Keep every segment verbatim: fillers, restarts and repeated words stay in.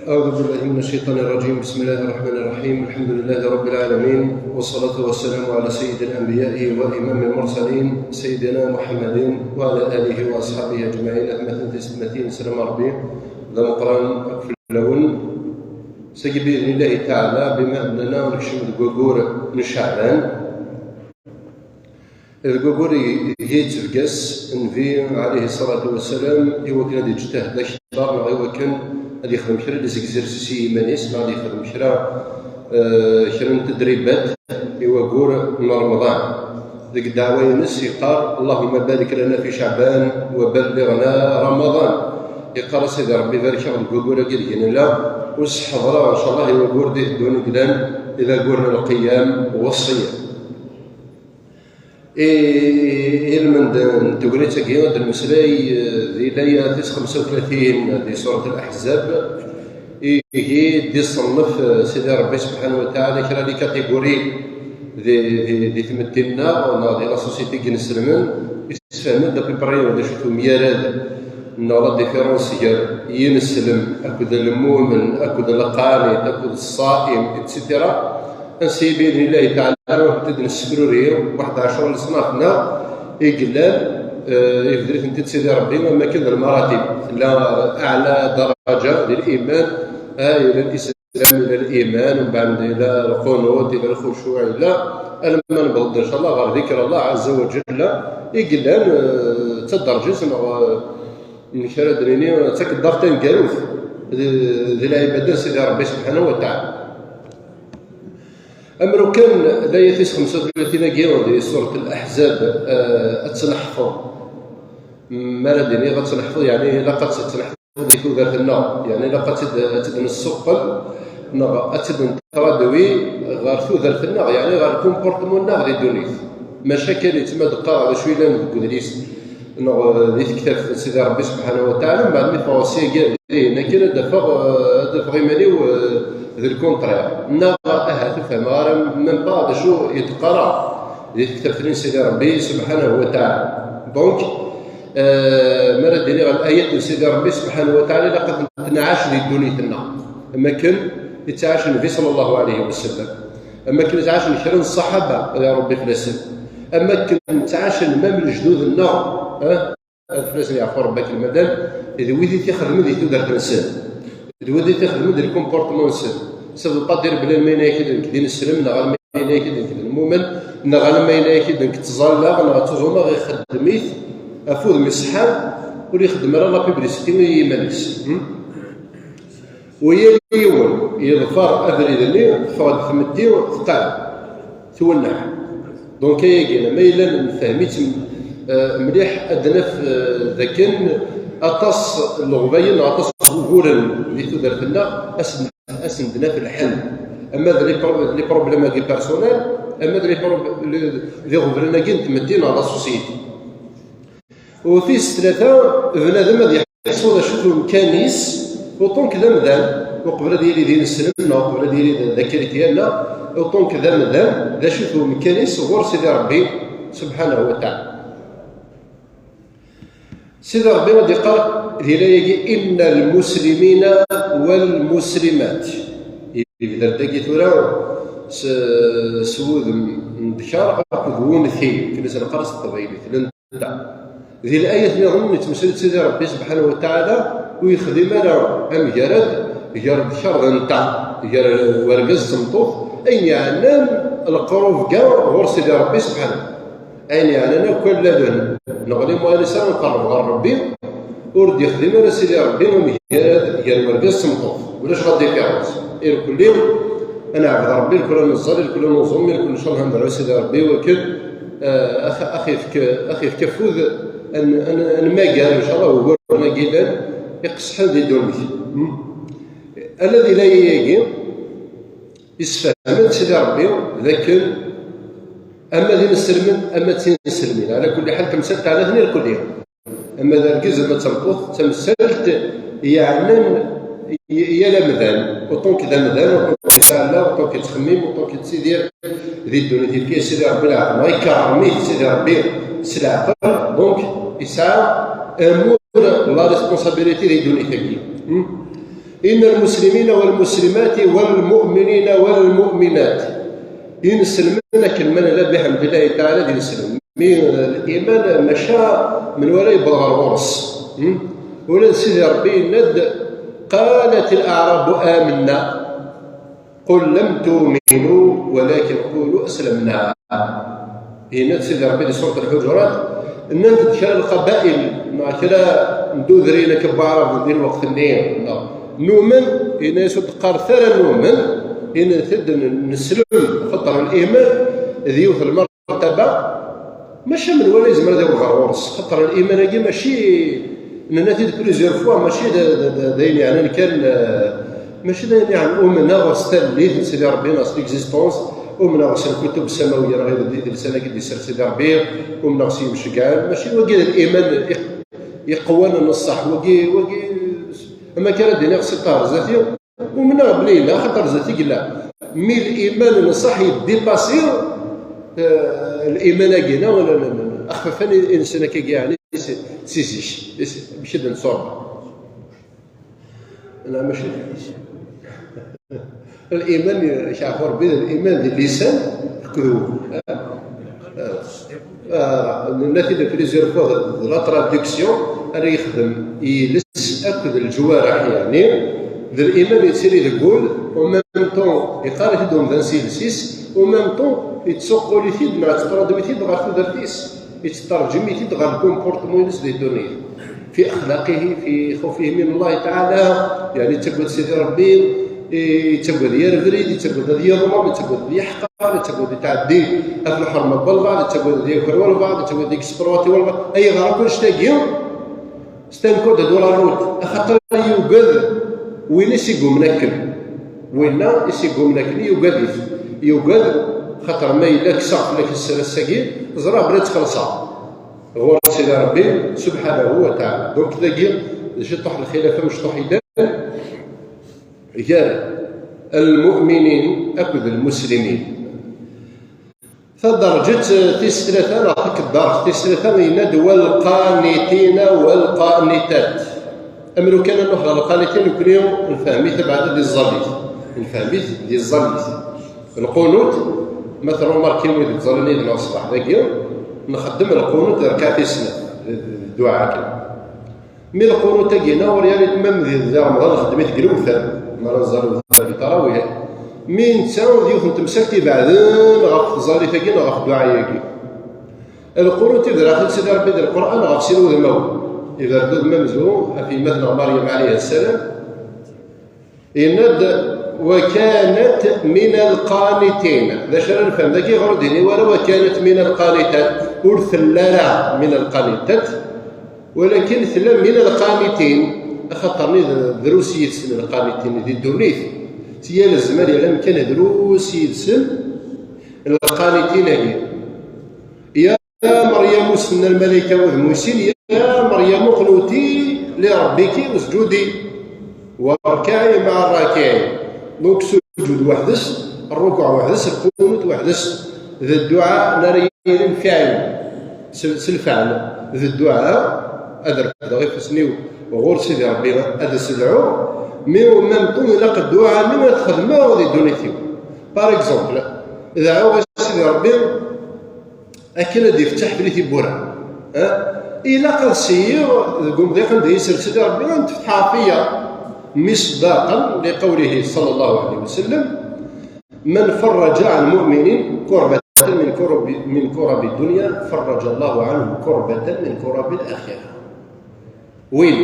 أعوذ بالله من الشيطان الرجيم. بسم الله الرحمن الرحيم. الحمد لله رب العالمين، والصلاة والسلام على سيد الأنبياء وإمام المرسلين، سيدنا محمد وعلى آله وأصحابه أجمعين. أما تنتي سلمتين سلام ربي ذا مقران أكفل لون. سيدي بإذن الله تعالى، بما أننا نكشف القبور من شعبان، deg wayyur i yettbeggas Nnbi ɛalayhi ṣṣalatu wassalam i wakken ad yeǧtehd akteṛ neɣ i wakken ad yexdem kra n izegzerses i yiman-is, neɣ ad yexdem kra, eh, kra n tedribat i waggur n Remḍan. Deg ddeɛwa-ines yeqqar: اللهم بارك لنا في شعبان وبلغنا رمضان. Yeqqar: a Sidi Ṛebbi, barek-aɣ deg waggur-agi deg nella, u sseḥḍer-aɣ, ncallah, i waggur d-iteddun i yellan d aggur n lqiyam u ṣṣiyam. I, i lmend n tegnit-agi, ad d-nemmeslay, eh, di laya tis xemsa u tlatin di surat Al-Ahzab, ihi d-iṣennef, eh, Sidi Ṛebbi subḥanahu wa taɛala kra n les catégories di, di, di tmetti-nneɣ, neɣ di la société n yinselmen, issefhem-d à peu près d acu-t umyarad neɣ la différence gar yineslem akked lmumen akked lqanit akked ṣṣaim, et cetera. Ansi, bi idnillahi taɛala, ad tent-id-nessefruri, waḥed ɛecra leṣnaf-nneɣ i yellan, eh, ibder-itent-id Sidi Ṛebbi, am wakken d lmaratib. Tella, eh, aɛla daraǧa di liman, eh, yella lislam, yella liman, mbeɛd yella lqunut, yella lxucuɛ, yella, alamma newweḍ-d, ncallah, ɣer dikr Allah ɛazza wa ǧalla, i yellan, eh, d taderǧit neɣ, eh, amek ara d-nini, d takeddabt taneggarut di, di lɛibada n Sidi Ṛebbi subḥanahu wa taɛala. Amrukan, layat-is xemsa u tlatin-agi di surat Al-Ahzab, eh, ad tt-neḥfeḍ. Mi ara d-iniɣ ad tt-neḥfeḍ, yeɛni ilaq ad tt-neḥfeḍ di tudert-nneɣ, yeɛni ilaq ad tt-id-, ad tt-id-nessuqqel, neɣ ad tt-id-netraduwi ɣer tudert-nneɣ, yeɛni ɣer lkumportmu-nneɣ di ddunit. Maca kan, yettma d-qqareɣ d acu yellan deg udlis neɣ di tektabt n Sidi Ṛebbi subḥanahu wa taɛala, mbeɛd mi ffɣeɣ syagi ar dihin akken ad d-afeɣ, ad d-afeɣ iman-iw, eh, d lkunṭrir. Neɣ ahat ur fehmeɣ ara même pas d acu i d-qqareɣ di tektabt-nni n Sidi Ṛebbi subḥanahu wa taɛala. Donc, eh, mi ara d-iniɣ layat n Sidi Ṛebbi subḥanahu wa taɛala, ilaq ad tent-nɛac di ddunit-nneɣ, am wakken i ttɛac Nnbi ṣalla Llahu ɛalayhi wa sallam, am wakken i ttɛacen kra n ṣṣaḥaba, ad iṛebbi fell-asen, am wakken ttɛacen même lejdud-nneɣ, eh, ad fell-asen yeɛfu Ṛebbi akk lmadan, d wid i t-ixedmen di tudert-nsen, d wid i t-ixedmen di lkumportmu-nsen. Sauf pas dire belli alma yenna-yak-d nekk d ineslem, neɣ alma yenna-yak-d nekk d lmumen, neɣ alma yenna-yak-d nekk ttẓallaɣ, neɣ ttuẓumeɣ, ixeddem-it ɣef wudem iṣeḥḥan, ur ixeddem ara la publicité i yiman-is. Hmm? U yal yiwen yeḍfer abrid-nni, teffeɣ-d tmetti, tqam, twenneɛ. Donc, ayagi, ma yella nefhem-itt, eh, mliḥ, ad naf, eh, dakken aṭas n leɣbayen, aṭas n wuguren di tudert-nneɣ, ad sen-, ad sen-d-naf lḥel. Ama d les pro-, les problèmes-agi personnels, ama d les pro-, les, d iɣeblan-agi n tmetti neɣ la société. U tis tlata, bnadem ad yeḥṣu d acu-t umkan-is, uṭṭun-k d amdan, uqbel ad yili d ineslem, neɣ uqbel ad yili d, d akrityan, neɣ uṭṭun-k d amdan, d acu-t umkan-is ɣur Sidi Ṛebbi subḥanahu wa taɛala. Sidi Ṛebbi ad d-iqqar di laya-agi: إن المسلمين والمسلمات. Yebder dagi tura s, s wudem n ddkar akked wunti, akken i s-neqqar s teqbaylit, lenta. Di layat nniḍen, yettmeslay-d Sidi Ṛebbi subḥanahu wa taɛala, ur yexdim ara amgarad gar ddkar d nta, gar wergaz d tmeṭṭut, ayen yeɛnan lqrubga ɣur Sidi Ṛebbi subḥanahu. Ayen yeɛnan akk allalen, neɣli muɛlis ara nqerreb ɣer Ṛebbi, ur d-yexdim ara Sidi Ṛebbi amgarad gar wergaz d tmeṭṭut. Ulac la différence. Irkelli ad neɛbed Ṛebbi, irkelli ad neẓẓal, irkelli ad nuẓum, irkelli ncallah ad nedɛu Sidi Ṛebbi, wakken, eh, ax-, ax-, yefk, ax-, yefk afud ad n-, ad n-, ad nmagar, ncallah, uguren-agi yellan iqesḥen di ddunit. Hmm? Ala di layat-agi, yessefhem-d Sidi Ṛebbi d akken ama d ineslmen, ama d tinselmin, ɛla kulli ḥal, temsalt ɛla-ten irkelli. Ama d argaz, ama d tameṭṭut, d tamsalt yeɛnan y-, yal amdan. Uṭṭun-k d amdan, uṭṭun-k yesɛa allaɣ, uṭṭun-k yettxemmim, uṭṭun-k yettidir di ddunit. Yefka-yas Sidi Ṛebbi leɛqel, neɣ ikerrem-it Sidi Ṛebbi s leɛqel, donc yesɛa amur, la responsabilité di ddunit-agi. Hmm? إن المسلمين والمسلمات والمؤمنين والمؤمنات. Inselmen akken ma nella, biḥemdillahi taɛala, d inselmen. Mi, eh, liman maca menwala yewweḍ ɣer ɣur-s. Hmm? Ula d Sidi Ṛebbi yenna-d: قالت الأعراب آمنا، قل لم تؤمنوا ولكن قولوا أسلمنا. Yenna-d Sidi Ṛebbi di surat Lḥuǧurat, nnant-d kra n lqabail neɣ kra n tudrin akka n waɛraben di lweqt-nni, neɣ: "Numen", yenna-yas: "Ur d-qqaret ara numen, inat-d n-, neslem", xaṭer liman d yiwet n lmertaba, maca menwala yezmer ad yaweḍ ɣer ɣur-s, xaṭer liman-agi mačči, nenna-t-id plusieurs fois, mačči d, d, d, d ayen yeɛnan kan, eh, mačči d ayen yeɛnan umneɣ s tallit n Sidi Ṛebbi neɣ s l'existence, umneɣ s lkutub samawiya neɣ idles-agi d-isers Sidi Ṛebbi, umneɣ s yimceggɛen, mačči wagi d liman iq-, iqwan n ṣṣeḥ, wagi, wagi, am akka ara d-iniɣ si ṭṭar zdat-i, umneɣ belli yella, axaṭer zdat-i yella. Mi liman n ṣṣeḥ yeddipasi, eh, liman-agi, neɣ, neɣ, neɣ, neɣ, axfafan i, i nessen akkagi, yeɛni, si, si zik, si, amek i d-nettṣurba. Neɣ mačči liman, yeɛfu Ṛebbi, d liman di lisan akked wul. Ah, ah, nenna-t-id plusieurs fois, d la traduction ara yexdem yiles akked leǧwareḥ, yeɛni d liman yettili deg wul, en même temps yeqqar-it-id umdan s yiles-is, en même temps yettsuqqul-it-id neɣ yetttraḍu-it-id ɣer tudert-is, yettterǧim-it-id ɣer lkumportmu-ines di ddunit. في أخلاقه، في خوفه من الله تعالى، yeɛni yettagad Sidi Ṛebbi, yettagad yir abrid, yettagad ad yeḍlem, yettagad ad yeḥqer, yettagad ad yetɛeddi ɣef lḥerma n walbeɛḍ, yettagad ad yaker walbeɛḍ, yettagad ad yexsefrwati walbeɛḍ. Ayɣer akk annect-agi? C'est un code de la route. Axaṭer yugad win i s-iggumen akken. Winna i s-iggumen akken, yugad-it. Yugad, xaṭer ma yella kkseɣ fell-ak sser ass-agi, ẓriɣ belli ad txellṣeḍ ɣur Sidi Ṛebbi subḥanahu wa taɛala. Donc, dagi d ciṭuḥ lxilaf amecṭuḥ yellan gar lmuminin akked lmuslimin. Taderǧet tis tlata neɣ takeddart tis tlata yenna-d: "والقانتين والقانتات". Am lukan ad nruḥ ɣer lqanitin, nekkni nfehhem-it abeɛda di tẓallit. Nfehhem-it di tẓallit. Lqunut, ma trumarkim wid yettẓallan yid-neɣ ṣṣbeḥ dagi, nxeddem lqunut di rrkaɛa tis snat, d, d dduɛa kan. Mi lqunut-agi-ina ur yali tmam di, di Remḍan, nxeddem-it deg lewtan, mi ara nẓal lewtan di tarawih. Mi netta d yiwet n temsalt ibeɛden ɣef tẓallit-agi neɣ ɣef dduɛa-agi. Lqunut i d-yerra Sidi Ṛebbi di Lqur'an ɣef sin wudmawen. Iberred udem amezwaru ɣef yemma-tneɣ Maryam ɛalayha ssalam, yenna-d: "وكانت من القانتين". D acu ara nefhem dagi? Ɣur ur d-yini wara: "وكانت من القانتات". Ur telli ara من القانتات, walakin tella من القانتين, axaṭer-nni d, drus yid-sen lqanitin di ddunit. Si yal zzman, yal amkan, drus yid-sen lqanitin-agi. يا مريم, s-nnan lmalayka wudem wis sin: "يا مريم اقنتي لربك واسجدي واركعي مع الراكعين". Donc, sujud weḥd-s, rrukuɛ weḥd-s, lqunut weḥd-s, d dduɛa n ara yilin fiɛl, s, s lfeɛl, d dduɛa, ad refdeɣ ifassen-iw ɣur Sidi Ṛebbi, ad as-dɛuɣ, mais en même temps ilaq dduɛa-nni ad t-xedmeɣ di ddunit-iw. Par exemple, dɛuɣ a Sidi Ṛebbi, akken ad d-ifettaḥ fell-i tiwwura. Ha? Ilaq ad seyyiɣ deg umḍiq anda yesser Sidi Ṛebbi, ad n-tefteḥ ɣef-iya. Misdaqan li qawlihi sallallahu alayhi wa sallam: "من فرج عن مؤمن كربة من كرب، من كرب الدنيا، فرج الله عنه كربة من كرب الآخرة". Win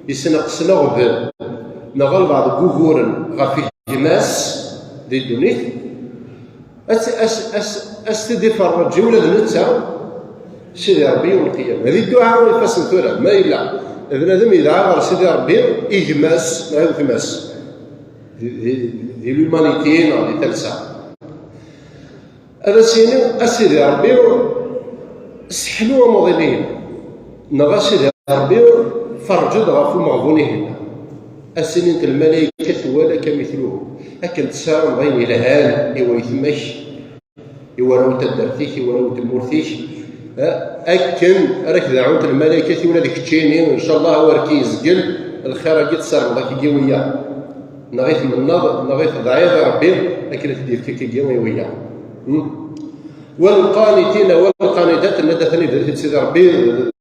yesneqsen aɣbel neɣ albeɛḍ n wuguren ɣef gma-s di ddunit, as, as, as, as t-id-iferreǧ i ula d netta Sidi Ṛebbi yawm lqiyama. Di dduɛa ifassen tura, ma yella bnadem yedɛa ɣer Sidi Ṛebbi i gma-s neɣ i wetma-s, di, di, di l'humanité neɣ di talsa. Ad as-yini: "A Sidi Ṛebbi, sseḥlu amuḍin-ihin." Neɣ: "A Sidi Ṛebbi, ferǧ-d ɣef umeɣbun-ihin." Ad as-inint lmalaykat: "Twala-k amek tluhu, akken tessarameḍ ayen yelhan i waytma-k, i warraw n taddart-ik, i warraw n tmurt-ik, eh, akken ara k-dɛunt lmalaykat i ula d keččini, ncallah, a wer k-yezgel, lxir-agi tessarmeḍ akkagi i wiyaḍ, neɣ i tmennaḍ, neɣ i tedɛiḍ i Ṛebbi akken ad t-id-yefk akkagi i wiyaḍ. Hmm? والقانتين والقانتات, nna-d atan ibda-t-id Sidi Ṛebbi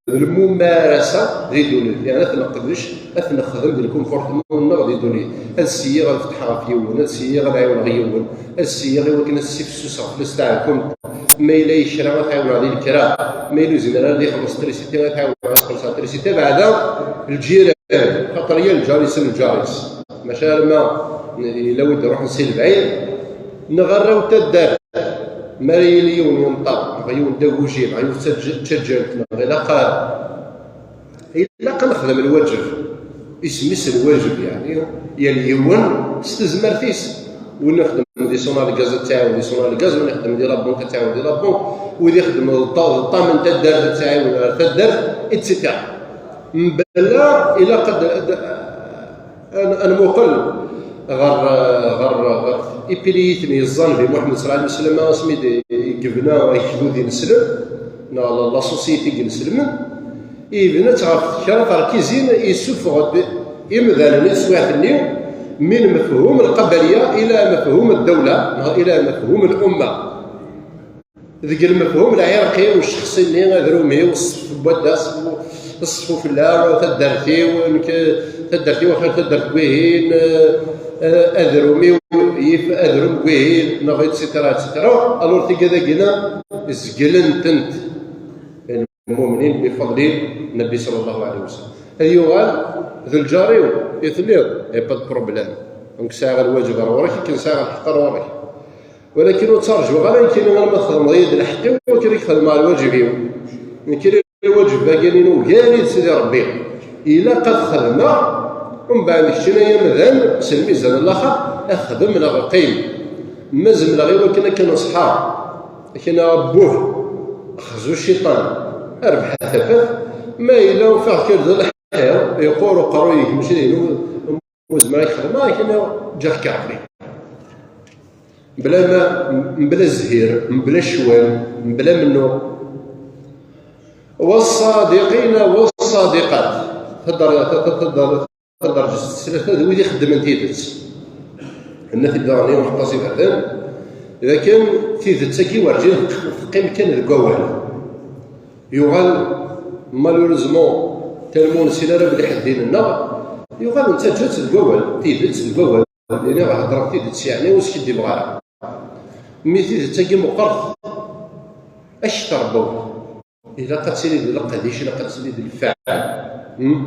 d lmumarasa di ddunit, yeɛni ad t-neqdec, ad t-nexdem di lkumportman-nneɣ di ddunit. Ad ssiyyiɣ ad fetḥeɣ ɣef yiwen, ad ssiyyiɣ ad ɛiwneɣ yiwen, ad ssiyyiɣ i wakken ad ssifsuseɣ fell-as taɛkumt. Ma yella kra, ad t-ɛiwneɣ di lekra. Ma yella ur yezmir ara ad ixelleṣ trisiti, ad t-ɛiwneɣ ad ixelleṣ trisiti. Beɛda, lǧiran, xaṭer yal lǧar yessen lǧar-is. Maca arma yella wid iruḥen si lebɛid, neɣ arraw n taddart, mi ara yili yiwen yenṭeq, neɣ yiwen d aguji, neɣ yiwet d taǧ-, d taǧǧalt, neɣ ilaq a, ilaq ad nexdem lwaǧeb. Isem-is lwaǧeb, yeɛni yal yiwen s tezmert-is. Win ixeddmen di Sonalgaz ad t-iɛiwen di Sonalgaz, win ixeddmen di la banque ad t-iɛiwen di la banque, wid ixeddmen d ṭa-, d ṭṭam n taddart ad t-iɛiwen ɣer taddart, et cetera. Mebla ilaq ad, ad, ad, ad nmuqel ɣer, ɣer, ɣer ipiliyiten yeẓẓan di Muḥemmed صلى الله عليه وسلم asmi d-, i yebna agdud ineslem, neɣ la, la société n yineslmen, yebna-tt ɣef kra terkizin, yessufeɣ-d imdanen i teswiɛt-nni من مفهوم القبلية إلى مفهوم الدولة, neɣ إلى مفهوم الأمة. Deg lmefhum lɛirqi u ccexṣi-nni, adrum-iw, ṣṣef n wadda, ṣṣef, ṣṣef ufella, taddart-iw, nekk, taddart-iw axir taddart n wihin, eh, adrum-iw yif adrum n wihin, neɣ et cetera, et cetera. Alors tigad-agi-nna, zeglen-tent lmumnin bifeḍli Nnbi ṣalla Llahu ɛalayhi wa sallam. Ad yuɣal d lǧar-iw i telliḍ, y a pas de problème. Donc sɛiɣ lwaǧeb ar ɣur-k, akken sɛiɣ lḥeqq ar ɣur-k. Walakin ur ttarǧuɣ ara nekkini alamma txedmeḍ-iyi-d lḥeqq-iw, akken i k-xedmeɣ lwaǧeb-iw. Nekkini lwaǧeb-agi-nni ugar-it Sidi Ṛebbi. Ilaq ad t-xedmeɣ, umbeɛd keččini ay amdan, s lmizan n laxert, xdem neɣ qqim. Ma zemreɣ i wakken akken ṣeḥḥaɣ, akken a Ṛebbuh, xzu cciṭan, rbeḥ a tafat, ma yella ufiɣ-k d lḥiḍ, yeqqur uqerruy-ik, mačči d ayen ur zmireɣ ad k-xedmeɣ, akken ǧǧiɣ-k a Ṛebbi. Mebla ma, mebla zzhir, mebla ccwal, mebla mennuɣ. والصادقين والصادقات. Thedder, thedder, thedder s tlata d wid ixeddmen tidet. Nna-t-id daɣen yiwen aṭas iberdan, d akken tidet-agi werǧin teqqim kan deg wawal. Yuɣal, malheureusement, tellement ur nessin ara belli ḥedd din-nneɣ, yuɣal nettaǧǧa-tt deg wawal, tidet deg wawal. Iniɣ heddreɣ tidet, yeɛni ur skiddibeɣ ara. Mi tidet-agi meqqret, akter n wawal. Ilaq ad tili d leqdic, ilaq ad tili d lfaɛl. Hmm?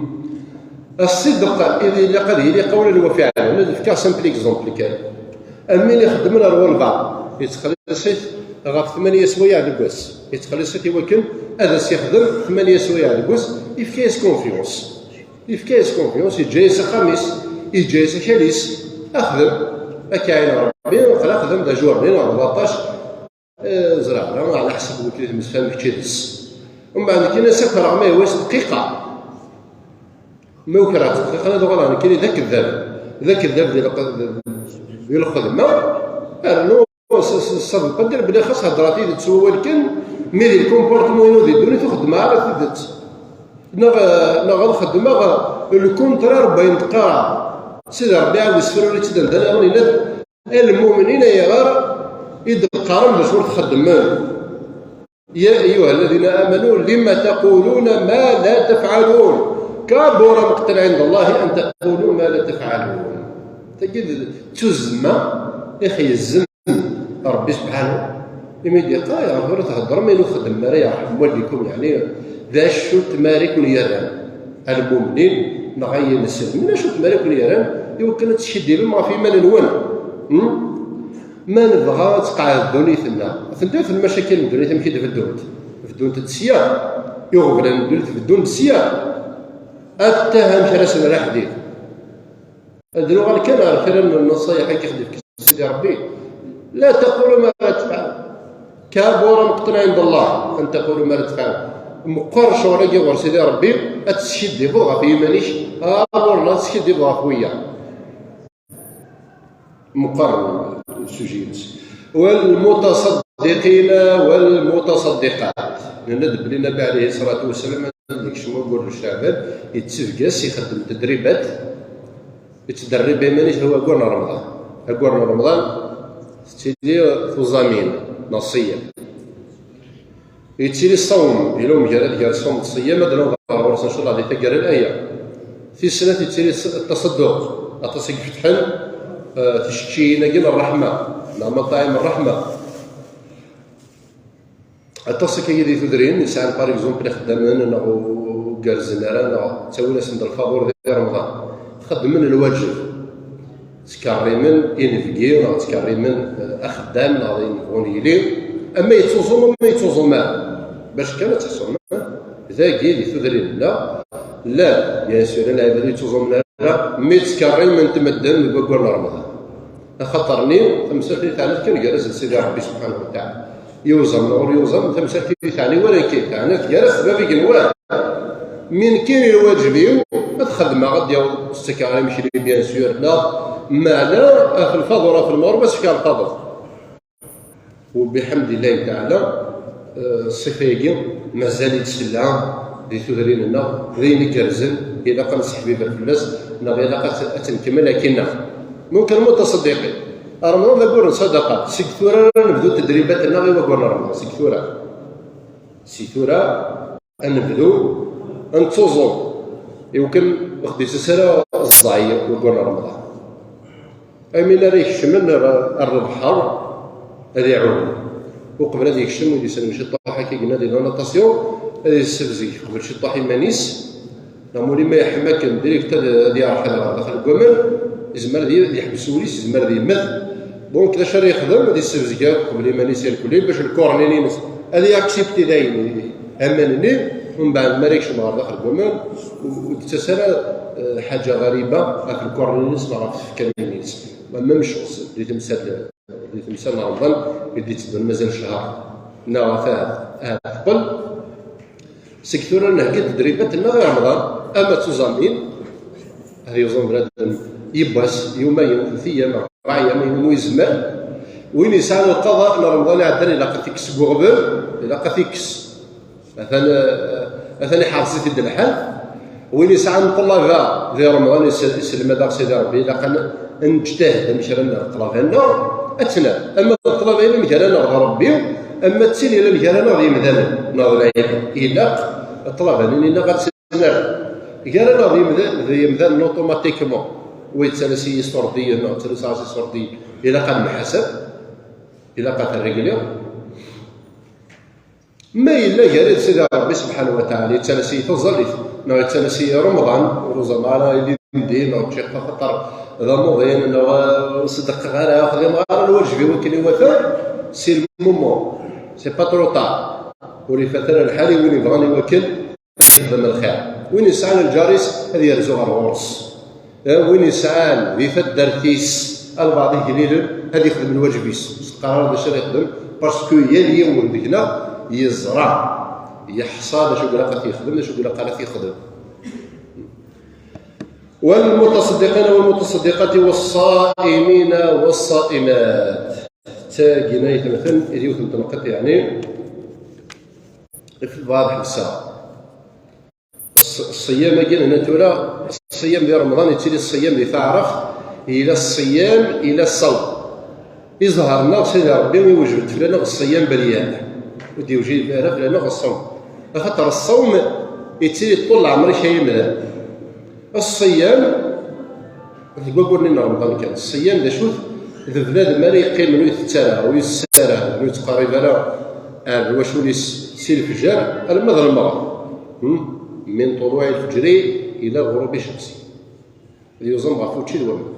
Ṣṣidq, ilaq ad yili qawlan wa fiɛlan. Ad fkeɣ simple exemple kan. Am win ixeddmen ar walbeɛḍ, yettxelliṣ-it ɣef tmanya swayeɛ deg wass. Yettxelliṣ-it i wakken ad as-yexdem tmanya swayeɛ deg wass, yefka-yas confiance. Yefka-yas confiance, yeǧǧa-yas axxam-is, yeǧǧa-yas akal-is, axdem, ad k-iɛin Ṛebbi, aql-aɣ xdem d ajuṛni neɣ d baṭac, eh, ẓriɣ, ɛla ḥsab wakken i temsefham kečč yid-s. Umbeɛd nekkini sakreɣ ma yewwas dqiqa. Ma ukreɣ dqiqa, ad uɣaleɣ nekkini d akeddab. D akeddab di lq-, di lxedma, rnu s, s, s ṣṣadqa, dir belli xas heddreɣ tidet s wawal kan, mi di lkumportman-inu di ddunit ur xeddmeɣ ara tidet. Neɣ, neɣ ad xeddmeɣ le contraire n wayen d-qqareɣ. Sidi Ṛebbi ɛawed isefra ur yettdan d anaɣen, yenna-d: المؤمنين ayɣer i d-qqaren d acu ur txeddmem. يا أيها الذين آمنوا لم تقولون ما لا تفعلون، كبر مقتا عند الله أن تقولوا ما لا تفعلون. Tagi d tuzzma i ɣ-yezzem Ṛebbi subḥanahu. Imi d-yeqqar, yeɛref ur theddrem ayen ur txeddmem ara, yerḥem wallikum, yeɛni d acu tmara i ken-yerran? A lmumnin, neɣ ay inselmen, d acu tmara i ken-yerran i wakken ad teskiddibem ɣef yiman-nwen? Hmm? Ma nebɣa ad tqeɛɛed ddunit-nneɣ, atenti lmacakil n ddunit amek i d-beddunt? Beddunt-d sya. Iɣeblan n ddunit beddunt-d sya. Attah amek ara s-nerr aḥdid. Ad nuɣal kan ɣer kra n nnaṣayeḥ i k-ixdem Sidi Ṛebbi. لا تقولوا ما لا تفعلون. كبر مقتا عند الله أن تقولوا ما لا تفعلون. Meqqer ccɣel-agi ɣer Sidi Ṛebbi, ad teskiddibeḍ ɣef yiman-ik, ah, ɣur-neɣ ad teskiddibeḍ ɣef wiyaḍ. Meqqer sujet-ines. والمتصدقين والمتصدقات. Nenna-d belli Nnbi ɛalayhi ṣṣalatu wa ssalam ad yekcem waggur n Ceɛban, yettebges, ixeddem tedribat, yettderrib iman-is i waggur n Remḍan. Aggur n Remḍan tettili tuẓamin neɣ ṣṣiyam. Yettili ṣṣawm, yella umgarad gar ṣṣawm d ṣṣiyam, ad d-naweḍ ɣer ɣur-s, ncallah, di taggara n aya. Tis snat, yettili ṣ-, taṣedduq, aṭas i ifetḥen, eh, ticeččiyin-agi n ṛṛeḥma, neɣ maṭaɛim ṛṛeḥma. Aṭas akka i di tudrin, yesɛan, par exemple, ixeddamen, neɣ ur gerrzen ara, neɣ ttawin-asen-d lfaḍur di Remḍan. Xeddmen lwaǧeb. Ttkerrimen inebgi, neɣ ttkerrimen, eh, axeddam, neɣ d ayen bɣun yili. Ama yettuẓum, ama yettuẓum ara. Bac kan ad teḥṣum, eh, dagi, di tudrin-nneɣ, llan, bien sûr, lɛibad ur yettuẓumen ara, mi ttkerrimen medden deg waggur n Remḍan. Axaṭer-nni, tamsalt-nni teɛna kan gar-asen d Sidi Ṛebbi subḥanahu wa taɛala. Yuẓam neɣ ur yuẓam, tamsalt-nni teɛna wala kan, teɛna gar-as d bab igenwan. Mi nekkini lwaǧeb-iw, ad xedmeɣ, ad d-yaweḍ, ad ttakeɣ imekli, bien sûr, neɣ meɛna ɣef lfaḍur, ɣef lmeɣreb, ad s-fkeɣ lfaḍur. Ubiḥemdillahi taɛala, eh, ṣṣifa-agi mazal-itt tella di tudrin-nneɣ, d ayen igerrzen, ilaq ad nesseḥbiber fell-as, neɣ ilaq ad, ad tt-nkemmel akkin-nneɣ. Mumkin mutaṣeddiqin. Remḍan d aggur n ṣṣadaqa. Seg tura ara nebdu tedribat-nneɣ i waggur n Remḍan. Seg tura. Si tura ad nebdu ad nettuẓum. Iwakken ur ɣ-d-yettas ara ẓẓay waggur n Remḍan. Amin ara ikecmen ar, ar lebḥer ad iɛum. Uqbel ad yekcem, ur yesselm ciṭṭaḥ akka, yenna di la natation, ad yessebzeg qbel ciṭṭaḥ iman-is. Neɣ ma ur ma yeḥma akken, direct ad, ad yerḥel ɣer daxel n waman, yezmer ad y-, ad yeḥbes wul-is, yezmer ad yemmet. Donc, d acu ara yexdem? Ad yessebzeg akk qbel iman-is irkelli, bac lkurnin-ines ad yaksipti dayen aman-nni, umbeɛd mi ara yekcem ɣer daxel n waman, ur, ur d-tettas ara, eh, ḥaǧa ɣariba ɣef lkurnin-ines neɣ ɣef tfekkanin-ines. Même chose di temsal, di temsal n Remḍan i d-itteddun mazal ccher neɣ ahat, ahat teqqel. Seg tura nheggi-d tedribat-nneɣ i Remḍan, ama d tuẓamin, ad yuẓam bnadem yiwwas, yumayen, tlata ayyam, rebɛa ayyam, ayen umi yezmer. Win yesɛan lqaḍa n Remḍan iɛeddan, ilaq ad t-ikkes seg uɣbel, ilaq ad t-ikkes. Atan, eh, atan iḥreṣ-it-id lḥal. Win yesɛan ṭṭlaba di Remḍan, is-, iselmad-aɣ Sidi Ṛebbi, ilaq ad n-, ad neǧtahid amek ara nerr ṭṭlaba-nneɣ, ad tt-nerr. Ama d ṭṭlaba-inu amek ara nerr d Ṛebbi, ama d tin yellan gar-aneɣ d yemdanen, neɣ d lɛibad. Ilaq ṭṭlaba-nni-nneɣ ad tt-nerr. Gar-aneɣ d yemda-, d yemdanen, automatiquement, wa yettalas-iyi iṣurdiyen, neɣ yettalas-as iṣurdiyen, ilaq ad nemḥasab, ilaq ad t-rregliɣ. Ma yella gar-i d Sidi Ṛebbi subḥanahu wa taɛala, yettalas-iyi taẓallit, neɣ yettalas-iyi Remḍan, ur uẓameɣ ara ilindi, neɣ ččiɣ axaṭer d amuḍin, neɣ, eh, ur ṣeddqeɣ ara, ur xdimeɣ ara lwaǧeb-iw akken iwata, c'est le moment, c'est pas trop tard. Ur ifat ara lḥal i win yebɣan iwakken ad yexdem lxir. Win yesɛan lǧar-is ad yerzu ɣer ɣur-s. Eh, win yesɛan di taddart-is albaɛḍ igellilen, ad yexdem lwaǧeb-is. Ur s-teqqar ara d acu ara yexdem, parce que yal yiwen deg-neɣ yeẓra, yeḥṣa d acu i ilaq ad t-yexdem, d acu i ilaq ara t-yexdem. والمتصدقين والمتصدقات والصائمين والصائمات. Tagina yetmeten, i d yiwet n tneqqiṭ, yeɛni, bɣiɣ ad ḥebseɣ. Ṣ-, ṣṣiyam-agi, nna tura, ṣṣiyam di Remḍan yettili ṣṣiyam di taɛrabt, ila ṣṣiyam, ila ṣṣawm. Iẓhar-nneɣ Sidi Ṛebbi iwejbed fell-aneɣ ṣṣiyam beryan, ur d-iwjib ara fell-aneɣ ṣṣawm. Axaṭer ṣṣawm yettili ṭṭul leɛmer-ik ay amdan. Ṣṣiyam, deg waggur-nni n Remḍan kan. Ṣṣiyam d acu-t? D bnadem ara yeqqimen ur itett ara, ur yessi ara, ur yettqerrib ara ar wacul-is si lefjer alamma d lmeɣreb. Hmm? من طلوع الفجر إلى غروب الشمس. Ad yuẓam ɣef wučči d waman.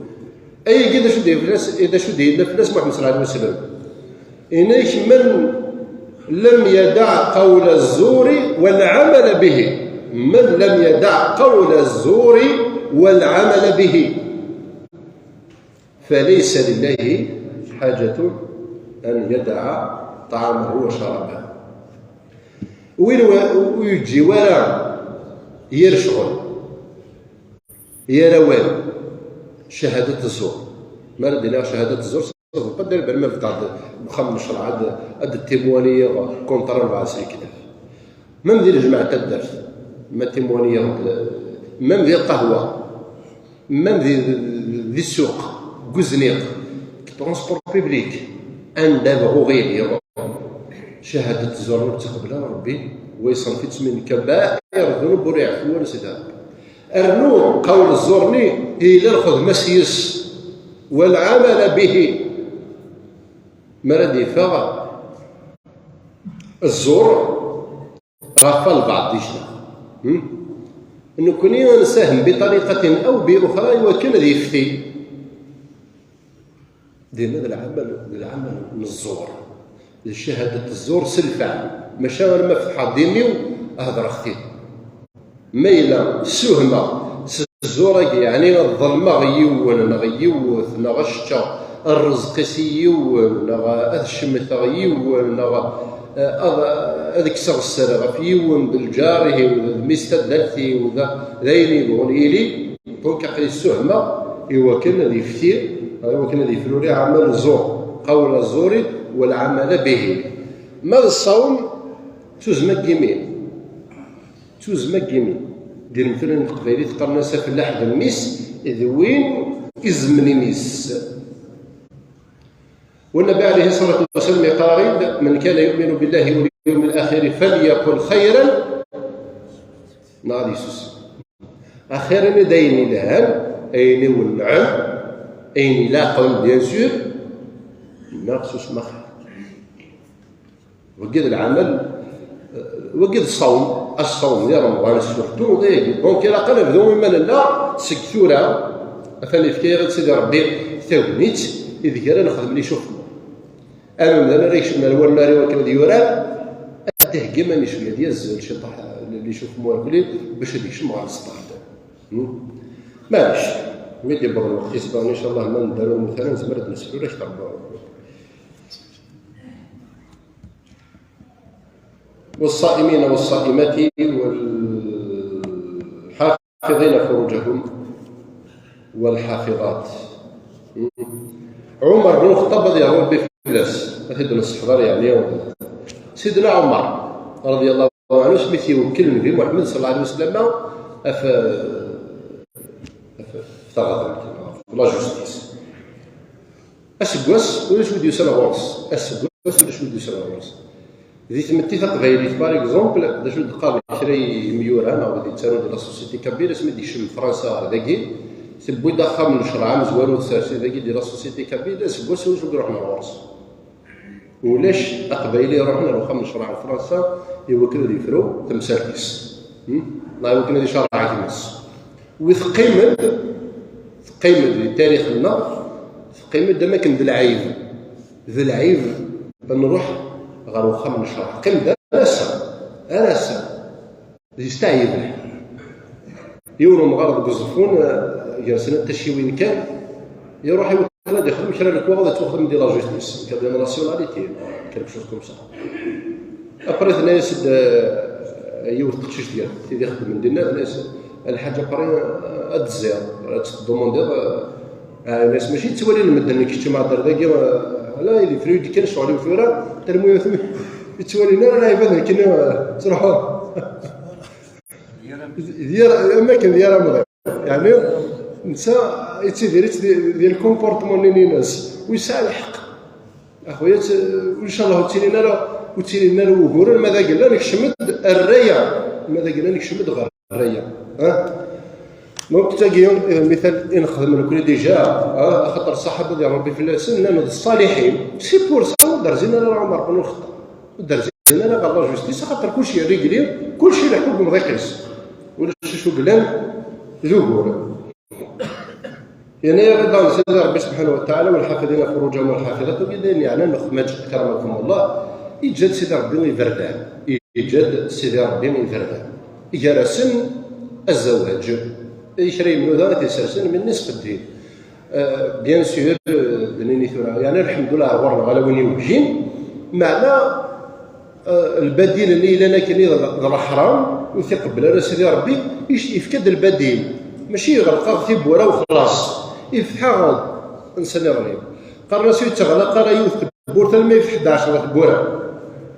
Ayagi d acu d-yenna fell-as, d acu d-yenna fell-as Muḥemmed ṣalla Llahu ɛalayhi wa sallam? Inek من لم يدع قول الزور والعمل به. من لم يدع قول الزور والعمل به فليس لله حاجة أن يدع طعامه وشرابه. Win wa-, ur yeǧǧi wara yir ccɣel, yir awal, cahadat zzur. Mi ara d-iniɣ cahadat zzur, s-, s-, d-, d-, d-, ma bdad deg uxxam n ccreɛ, ad, ad d-timwaliyeɣ kontra lbaɛḍ s lekdeb. Même di lejmaɛ n taddart. ma témoigner, même di lqahwa, même di, di, di ssuq, deg uzniq, deg transport public, anda bɣuɣ ili, cahadat zzur ur tt-iqbel ara Rebbi, wa yeṣref-itt min kabair ddunub, ur iɛeffu ara Sidi Rebbi. Rnu qawl zzur-nni yella lxedma-s yes, wal amala bihi. Mi ara d-yeffeɣ zzur ɣef albeɛḍ di ccna. Hmm? Nekkni nsahem bi tariqatin aw bi uxra i wakken ad yefti. Dinna d lɛamal, d lɛamal n zzur. D ccahadat zzur s lfeɛl. Maca arma fetḥeɣ imi-w, hedreɣ-t-id. Ma yella ssehmeɣ s zzur-agi, yeɛni ad ḍelmeɣ yiwen neɣ yiwet, neɣ ad ččeɣ rrezq-is i yiwen, neɣ ad cemteɣ yiwen, neɣ, eh, ad, ad kkseɣ sser ɣef yiwen d lǧar-iw, d mmi-s taddart-iw, d, d ayen yebɣun yili, donc aql-i ssehmeɣ i wakken ad yefti, i wakken ad yefruri aɛmal zzur, qawla zzuri, wal amala bihi. Ma d ṣṣawm, tuzzma n yimi. Tuzzma n yimi. Di lemtel n teqbaylit qqaren-as afellaḥ d mmi-s, d win izemmen imi-s. والنبي عليه الصلاة والسلام يقول: من كان يؤمن بالله واليوم الآخر فليقل خيرا. Neɣ ad yessusem. Axir-nni d ayen ilhan, ayen iwennɛen, ayen ilaqen, bien sûr, neɣ susem axir. Wagi d lɛamal, wagi d ṣṣawm, aṣṣawm di Remḍan surtout, d ayagi. Donc, ilaq ad nebdu iman-nneɣ seg tura, atan yefka-yaɣ-d Sidi Rebbi tagnit ideg ara nexdem les échauffements. Amdan ara yekcmen ar wannar i wakken ad yurar, ad d-iheggi iman-is cwiya, ad yazzel ciṭuḥ les échauffements ar kulli bac ad yekcem ɣer stade. Hmm? Maɛlic, mi d-yewweḍ lweqt-is, inchallah, ma nedder ur nemmut ara, nezmer ad d-nesfrur akteṛ. والصائمين والصائمات والحافظين فروجهم والحافظات. Ɛumer bnu Lxeṭṭab, ad yernu Rebbi fell-as, ad t-id-nesseḥḍer, yeɛni, Sidna Ɛumer, رضي الله عنه, asmi t-iwekkel Nnbi Muḥemmed صلى الله عليه وسلم ɣef, ɣef, ɣef taɣdemt, ɣef la justice. Aseggas ulac wi d-yusan ɣur-s. Aseggas ulac wi d-yusan ɣur-s. Di tmetti taqbaylit, par exemple, d acu d-qqaren kra n yimyura neɣ wid yettarun di la société kabyle, asmi d-yekcem Fransa ɣer dagi, tewwi-d axxam n ccreɛ amezwaru, tessers-it dagi di la société kabyle, aseggas ulac wi d-iruḥen ɣur-s. Ulac aqbayli iruḥen ar uxxam n ccreɛ n Fransa i wakken ad yefru tamsalt-is. Hmm? Neɣ i wakken ad icerreɛ gma-s. Wi teqqim-d, teqqim-d di tarix-nneɣ, teqqim-d am akken d lɛib. D lɛib ad nruḥ ɣer uxxam n ccreɛ. Teqqim-d ar ass-a, ar ass-a. Yesteɛyeb lḥal. Yiwen umɣar deg Uẓeffun, eh, gar-sen tacciwin kan, iruḥ i wakken ad ixdem kra n lekwaɣeḍ ad twexdem di la justice, kra de la nationalité, quelque chose comme ça. Après, tenna-yas-d, eh, yiwet teqcict gar tid ixeddmen dinna, tenna-yas, "A lḥaǧ, après, eh, ad d-tezziḍ, ad tettdumundiḍ, eh, ah," tenna-yas, "mačči yettwali medden kečč ma hedder dagi, eh, ala, il est fruit kan ccɣel-iw tura, termu yettwalin ara lɛibad nekkenni, eh, ttruḥuɣ." D yir, am akken d yir amḍiq. Yeɛni, netta yettidir, yettidir di lkumportman-nni-ines. U yesɛa lḥeqq. Axuya, tt-, inchallah ur ttilin ara, ur ttilin ara wuguren, ma d agella nekcem-d rraya. Ma d agella nekcem-d ɣer rraya. Ha? Donc, tagi, eh, mital i nexdem nekni déjà, ha? Axaṭer ṣṣaḥaba di Rebbi fell-asen, nnan d ṣṣaliḥin. Si pour ça, ur d-rzin ara Ɛumar ben Lxeṭṭab. Ur d-rzin ara ɣer la justice, axaṭer kulci régli, kulci ileḥḥu deg umḍiq-is. Ulac acu yellan d ugur. Yenna-yaɣ-d Sidi Rebbi subḥanahu wa taɛala, "والحافظين فروجهم والحافظات", wagi d ayen yeɛnan lexmaǧ, أكرمكم الله, yeǧǧa-d Sidi Rebbi iberdan, yeǧǧa-d Sidi Rebbi iberdan. Gar-asen azawaǧ, i kra yemnuda i t-isersen, mi nni sqeddin. Euh, bien sûr, euh, d nini tura, yeɛni, lḥemdullah, ɣur-neɣ ala win iwejjin, meɛna, euh, lbadil-nni yellan akken d, d leḥram, ur t-iqebbel ara Sidi Rebbi, ic-, yefka-d lbadil. Mačči yeɣleq-aɣ tiwwura u xlaṣ. Ifeḥ-aɣ-d, nsan iɣlin. Qqaren-as ur yetteɣlaq ara yiwet tewwurt alma yefeḥ-d ɛecra tiwwura.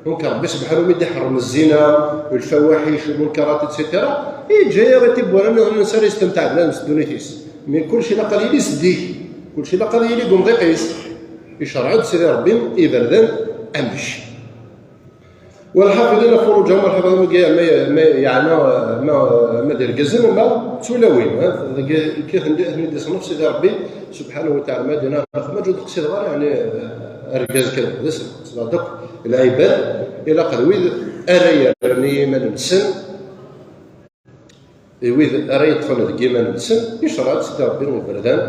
Donc Ṛebbi subḥanahu mi d-iḥeṛṛem zzina, lfawaḥic, lmunkarat, et cetera, yeǧǧa-yaɣ i tiwwura nniḍen ansa ara yestemteɛ bnadem s ddunit-is. Mais kulci ilaq ad yili zeddig, kulci ilaq ad yili deg umḍiq-is. Icerreɛ-d Sidi Ṛebbi iberdan amek. والحافظين فروجهم, والحافظين, ma, ma, yeɛna, ma, ma d irgazen, ma d tulawin, ha? Deg, kif n-, n-, d-iṣnef Sidi Ṛebbi subḥanahu wa taɛala, ma d-yenna, ma ǧǧu d-qsideɣ ara, yeɛni, argaz kan, d ass-, qsideɣ-d akk lɛibad, ilaq d wid ara yerren i yiman-nsen, d wid ara yeṭṭfen deg yiman-nsen, icerreɛ-d Sidi Ṛebbi iberdan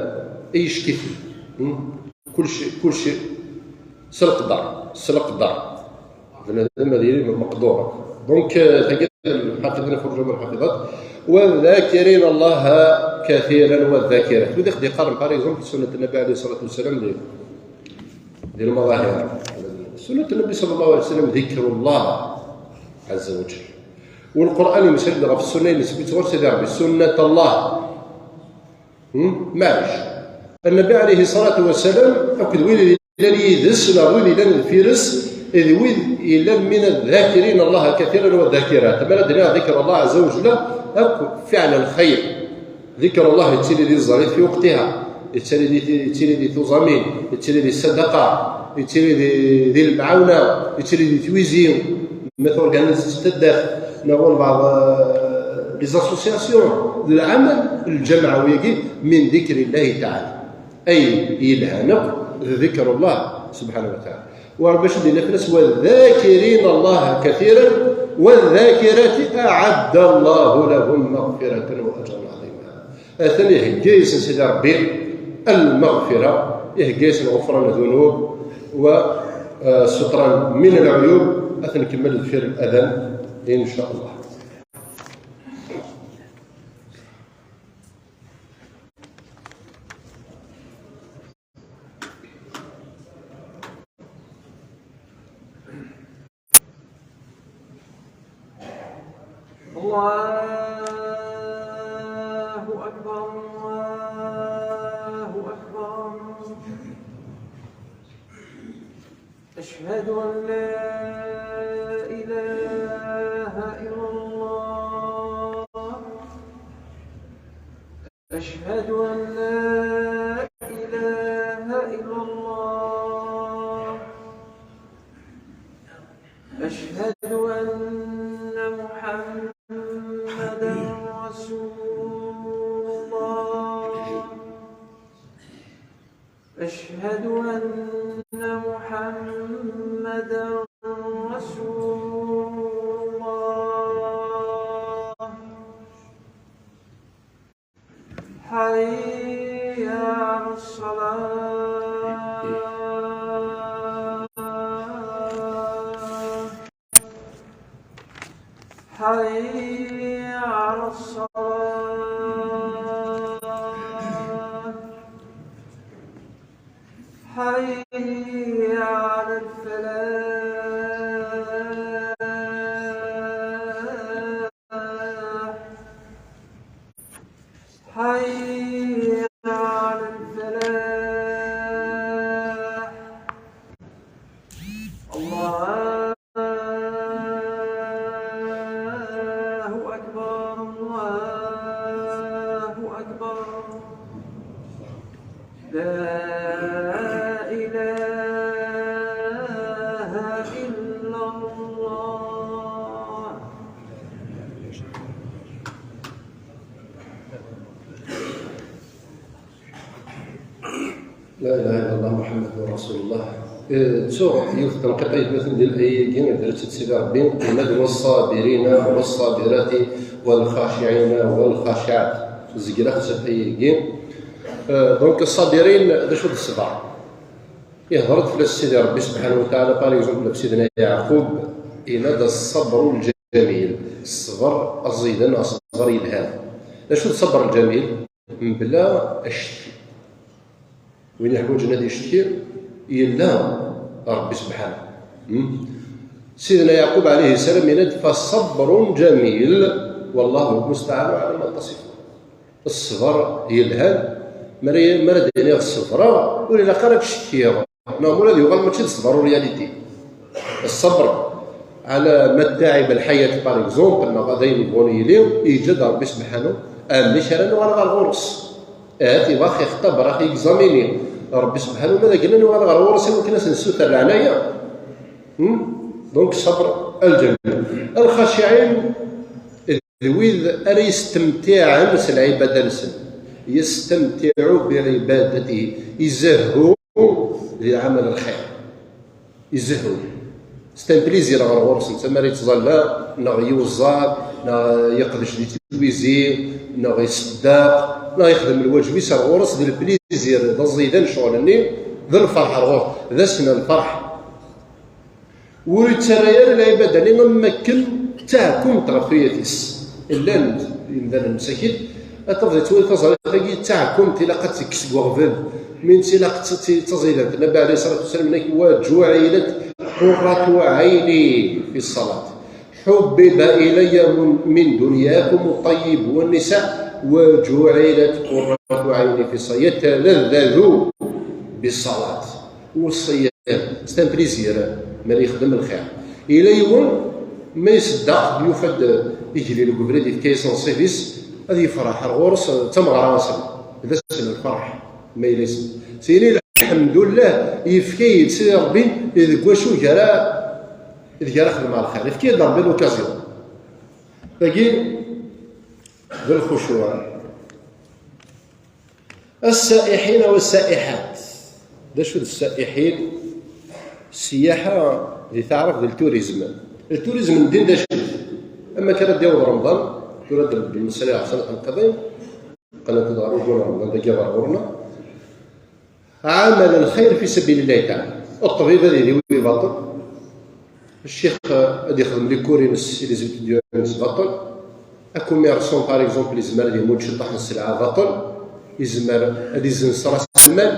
i yicekkifen. Hmm? Kulci, kulci s leqder, s leqder. Bnadem ad yili meqdur. Donc, euh, tagi, الحافظين فروجهم والحافظات. والذاكرين الله كثيرا والذاكرات. Wid i ɣ-d-iqqaren, par exemple, sunnet Nnabi alayhi ṣṣalatu wassalam di, di lmaḍahir. Sunnet Nnabi ṣalla Llahu ɛalayhi wa sallam, ذكر الله عز وجل. Wa Lqur'an yemsal-d ɣef ssunna-ines, yettɣur Sidi Ṛebbi, سنة الله. Hmm? Maɛlic. Nnabi alayhi ṣṣalatu wassalam akked wid yellan yid-s neɣ wid yellan deffir-s, d wid yellan من الذاكرين الله كثيرا والذاكرات. Ma ara d-iniɣ ذكر الله عز وجل, akk فعل الخير. ذكر الله yettili di tẓallit في وقتها, yettili di, yettili di tuẓamin, yettili di ssadaqa, yettili di, di lemɛawna, yettili di twizi, ma turganiz taddart, neɣ walbeɛḍ, euh, les associations, d lɛamal lǧameɛwi-agi من ذكر الله تعالى. Ay yelhan akk d ذكر الله سبحانه وتعالى. Wa Ṛebbi acu d-yenna fell-as? والذاكرين الله كثيرا والذاكرات أعد الله لهم مغفرة وأجرا عظيما. Atan ihegga-yasen Sidi Ṛebbi lmeɣfira, ihegga-yasen ɣufran ddunub, wa, eh, sutran min lɛuyub. Ad t-nkemmel deffir n ladan, in ca Allah. الله أكبر، الله أكبر. أشهد أن لا إله إلا الله. أشهد أن لا إله إلا الله. أشهد أن محمدا رسول الله. أشهد أن محمدا رسول الله. حي على الصلاة. حي على الصلاة. حي على الفلاح. حي على الفلاح. الله أكبر، الله أكبر. لا إله إلا الله. لا إله إلا الله محمد رسول الله. Eh, ttuɣ yiwet n tenqiṭ ay atmaten di laya-agi, dret-tt Sidi Ṛebbi, yenna-d: والصابرين والصابرات والخاشعين والخاشعات. Zegleɣ-tt ɣef aya-agi. Eh, donc, ṣṣabirin, d acu d ṣṣber? Ihḍer-d fell-as Sidi Ṛebbi subḥanahu wa taɛala, par exemple, ɣef Sidna Yeɛqub, yenna-d: الصبر الجميل, ṣṣber aẓidan, ṣṣber yelhan. D acu d ṣṣber lǧamil? Mebla acetki. Win iḥwaǧen ad icetki, yella Ṛebbi subḥanahu. Hmm? Sidna Yeɛqub ɛalayhi ssalam yenna-d: فصبر جميل والله المستعان على ما تصفون. Ṣṣber yelhan, mi ara, mi ara d-iniɣ ṣebreɣ, ur ilaq ara ad ttcetkiɣ. Neɣ ula d yuɣal mačči d ṣṣber en réalité. Ṣṣber, على متاعب الحياة، par exemple, neɣ ad ayen yebɣun yili, yeǧǧa-d Ṛebbi subḥanu, amek ara nuɣal ɣer ɣur-s? Ahat ibax ixtaber, ax yegzamini Ṛebbi subḥanu ma d akken ad nuɣal ɣer ɣur-s i wakken ad s-nessuter leɛnaya. Hmm? Donc, ṣṣabr, lǧenna. Lxaciɛin d wid ara yestemtiɛen s lɛibada-nsen. Yestemtiɛu biɛibadatihi. Izehhu di lɛamal lxir. Izehhu. C'est un plaisir ɣer ɣur-sen. Tama ara yettẓalla, neɣ yuẓẓar, neɣ yeqdec di twizi, neɣ iṣeddaq, neɣ yexdem lwaǧeb-is ar ɣur-s d lplaisir, d aẓidan ccɣel-nni, d lferḥ ar ɣur-s, d ass n lferḥ. Ur yettarra ara lɛibada-nni am wakken d taɛkumt ɣef tuyat-is. Llan yimdanen msakit, ad tafeḍ yettwali taẓallit-agi d taɛkumt, ilaq ad tekkes deg uɣbel, mi tt-ilaq d taẓidant. Nnbi ɛalayhi ṣṣalatu wassalam yenna-k: "Wa juɛilat qurratu ɛayni fi ṣṣalat." حبب إلي من دنياكم الطيب والنساء وجعلت قرة عيني في الصلاة. يتلذذ بالصلاة والصيام. C'est un plaisir. Mara yexdem lxir. Yella yiwen ma iṣeddeq, yufa-d igelli deg ubrid, yefka-yas nnṣib-is, ad yefreḥ ar ɣur-s d tameɣra-nsen. D ass n lferḥ ma yella yesɛa. Sini lḥemdullah, yefka-yi-d Sidi Ṛebbi deg wacu gar-, deg ara xedmeɣ lxir. Yefka-yi-d Ṛebbi l'occasion. Tagi d lxucuɛ. السائحين والسائحات. D acu d السائحين؟ Ssiyaḥa di taɛrabt d lturizm. Lturizm n ddin d acu? Am akka ara d-yaweḍ Remḍan, tura d Rebbi nesra ɣef lqaḍin, qqlent-d ɣer ugur n Remḍan dagi ɣer ɣur-neɣ. عمل الخير في سبيل الله تعالى. Ṭṭbib ad idiwi baṭel, ccix ad ixdem les cours-ines i les étudiants-ines baṭel, akummerṣan, par exemple, yezmer ad imudd ciṭṭaḥ n sselɛa baṭel, yezmer ad izzenz ras lmal.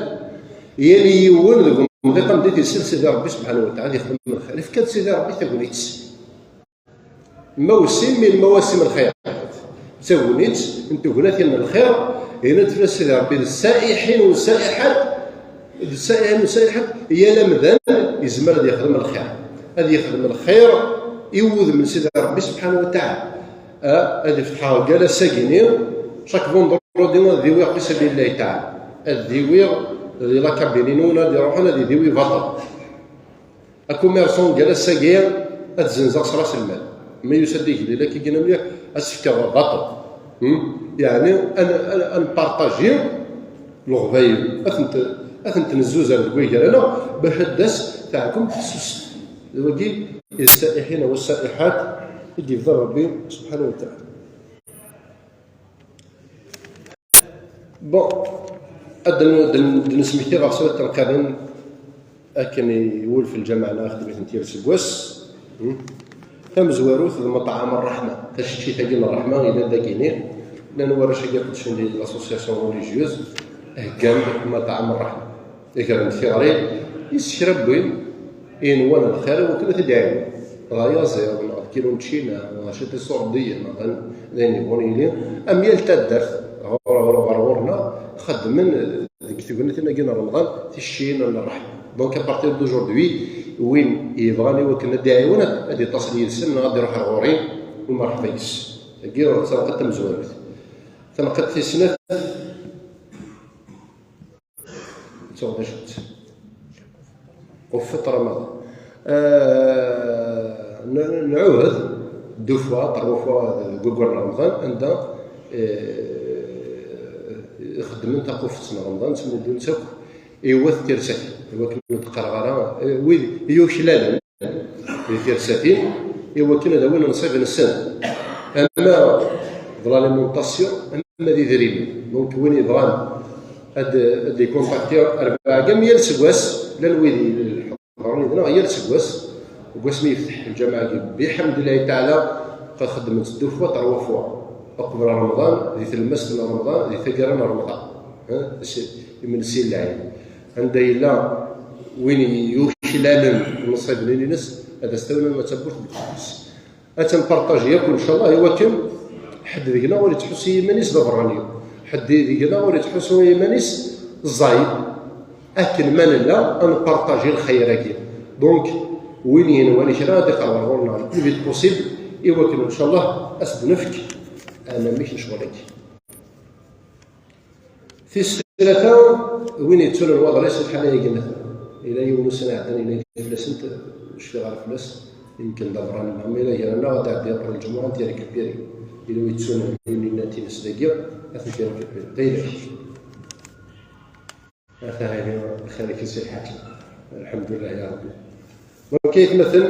Yal yiwen deg umḍiq anda i t-isel Sidi Ṛebbi subḥanahu wa taɛala ad ixdem lxir, ifka-d Sidi Ṛebbi tagnit. Mawsim min mawasim lxir. D tagnit n tegnatin n lxir, yenna-d fell-as Sidi Ṛebbi: "للسائحين والسائحات", d السائحين والسائحات, yal amdan yezmer ad yexdem lxir. Ad yexdem lxir i wudem n Sidi Ṛebbi subḥanahu wa taɛala. A, ad ifetḥeɣ gal ass-agi-ni, chaque vendredi ad diwiɣ fi sabilillahi taɛala. Ad diwiɣ di la cabine-inu, ad iruḥen ad idiwi baṭel. Akummerṣan gal ass-agi ad zzenzeɣ s ras lmal. Ma yusa-d igellil akka gina mliḥ, ad s-fkeɣ baṭel. Hmm? Yeɛni, ad, ad, ad npartaji leɣbayeb, ad tent-, ad tent-nezzuzer deg wigran-a, bac ad d-tas taɛkemt fessuset. D wagi, السائحين والسائحات, i d-yebda Rebbi subḥanahu wa taɛala. Bon, ad d-, d-, d-nesmekti ɣef surat n Lqadim, akken iwulef lǧameɛ-nneɣ ixeddem-itent yal seg wass. Hmm? Tamezwarut d meṭɛam ṛṛeḥma, taceččit-agi n ṛṛeḥma, yella dagini, llan warrac-agi iqeddcen di l'association religieuse, heggan-d meṭɛam ṛṛeḥma. Gren-d tiɣri, yes kra n win yenwan lxir i wakken ad t-id-iɛiwen. Dɣa ayaziḍ, neɣ d kilo n ččina, neɣ ciṭ iṣurdiyen, neɣ d ayen yebɣun yili, am yal taddart, ɣur, ɣur, ɣur ɣur-neɣ, xeddmen deg tegnatin-agi n Remḍan, ticcin n ṛṛeḥma. Donc, à partir d'aujourd'hui, win yebɣan i wakken ad d-iɛiwen, ad iṭṭaṣel yid-sen, neɣ ad iruḥ ar ɣur-i, u merḥba yes. Tagi d tareqqit tamezwarut. Tareqqit tis snat, Tuɣ d acu-tt? Qufet Ramadan. Euh, n-, nɛuhed deux fois, trois fois deg waggur n Ramadan, anda, euh, xeddmen taqufet n Ramadan, ttmuddun-tt akk i wat tirsatin, i wakken ur d-qqareɣ ara, euh, wid yuklalen di tirsatin, i wakken ad awin nnṣib-nsen, ama d l'alimentation, ama d idrimen. Donc, win yebɣan ad, ad ikuntakti Rebɛa Gam yal seg wass, llan wid iḥeḍren yid-neɣ yal seg wass, deg wasmi yefteḥ lǧameɛ-agi, biḥemdillahi taɛala, xeddment deux fois, trois fois, uqbel Remḍan, di tlemmast n Remḍan, di taggara n Remḍan, ha, s-, imensi n lɛid. Anda yella win yuklalen nnṣib-nni-ines, ad as-tawin ma d tawwurt deg ufus. Ad tt-npartaji yakk, ncallah, i wakken ḥedd deg-neɣ ur yettḥussu i yiman-is d aberrani, ḥedd deg-neɣ ur yettḥussu i yiman-is ẓẓay. Akken ma nella, ad npartaji lxir-agi. Donc, win yenwan kra ad iqerber ɣur-neɣ le plus vite possible, i wakken, ncallah, ad s-d-nefk anamek n ccɣel-agi. Tis tlata, win yettunen waḍris lḥala-agi, مثلا, ila yiwen ussan iɛeddan, ila fell-asent, cfiɣ ɣer fell-as, yemken d aberrani, ma ila gar-aneɣ ad iɛeddi après lǧemɛa ad t-yerkeb, ila wi yettunen win-nni n tines dagi, ad t-yerkeb. D ayla-k. Ata ihi, xir-ik si lḥaǧa. Lḥemdullah ya Ṛebbi. Donc, aytmaten,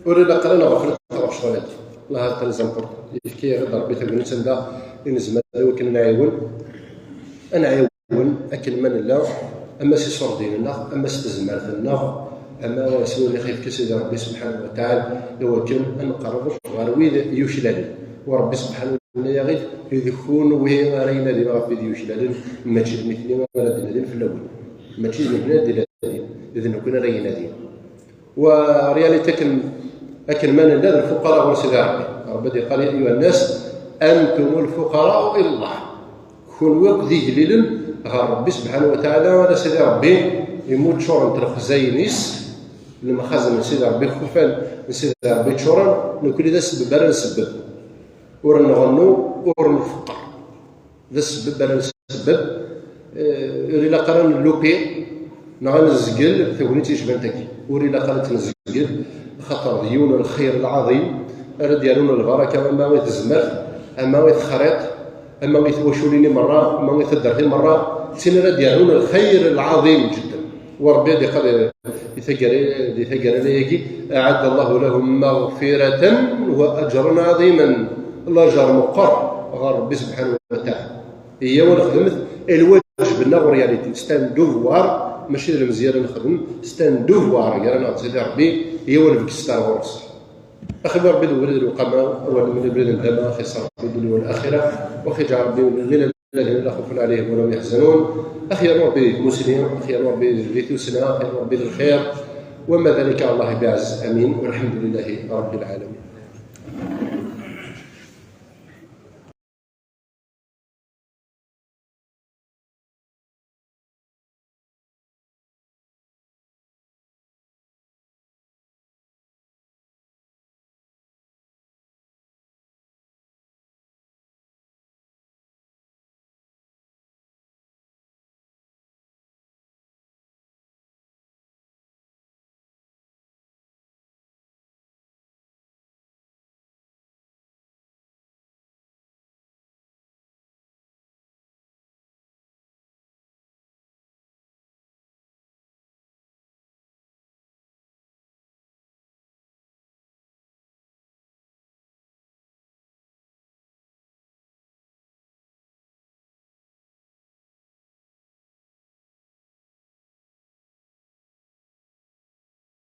ur ilaq ara ad nɣeflet ɣef ccɣel-agi. Lahi très important. Yefka-yaɣ-d Ṛebbi tagnit anda i nezmer i wakken ad nɛiwen, ad nɛiwen akken ma nella, ama s iṣurdiyen-nneɣ, ama s tezmert-nneɣ, ama s wayen i ɣ-yefka Sidi Ṛebbi subḥanahu wa taɛala, i wakken ad nqerreb ɣer wid yuklalen. U Ṛebbi subḥanahu yenna-yaɣ-id: "D kunwi ara inadin ɣef wid yuklalen, mačči d nitni ara d-inadin fell-awen." Mačči d nitni ara d-inadin, d nekkni ara inadin. Wa réalité akken, akken ma nella d lfuqara ɣur Sidi Ṛebbi. Ṛebbi ad yeqqar: "يا أيها الناس أنتم الفقراء إلى الله." Kunwi akk d igellilen ɣer Ṛebbi subḥanahu wa taɛala, ala Sidi Ṛebbi imi ččurent lexzayen-is, lemxazen n Sidi Ṛebbi, ixufan n Sidi Ṛebbi ččuren, nekkni d asebbeb ara nsebbeb. Ur nɣennu, ur nfeqqer. D asebbeb ara nsebbeb. Eh, ur ilaq ara ad nlupi neɣ ad nezgel tagnit yecban tagi. Ur ilaq ara ad tt-nezgel, axaṭer d yiwen n lxir lɛaḍim ara d-yerrun lbaraka, ama i tezmert, ama i texriṭ, ama i twaculin i merra, ama i taddart i merra, d tin ara d-yerrun lxir lɛaḍim jedden. U Ṛebbi ad iqqar di taggara, di taggara-agi: "أعد الله لهم مغفرة وأجرا عظيما." Lajer meqqer ɣer Ṛebbi subḥanahu wa taɛala. Iyyaw ad nexdem lwaǧeb-nneɣ en réalité. C'est un devoir, mačči d lemzeyya ara nexdem, c'est un devoir gar-aneɣ d Sidi Ṛebbi, iyyaw ad nbegget ɣur-s. Axi Ṛebbi d ubrid n lqama, awal n ubrid n dama, axi ṣṣer Ṛebbi dunya wal axira, wa axi ǧeɛl Ṛebbi min الذين لا خوف عليهم ولا هم يحزنون. Axi yernu Ṛebbi d tmussni, axi yernu Ṛebbi di tussna, axi yernu Ṛebbi d lxir. وما ذلك على الله بعزيز، آمين، والحمد لله رب العالمين.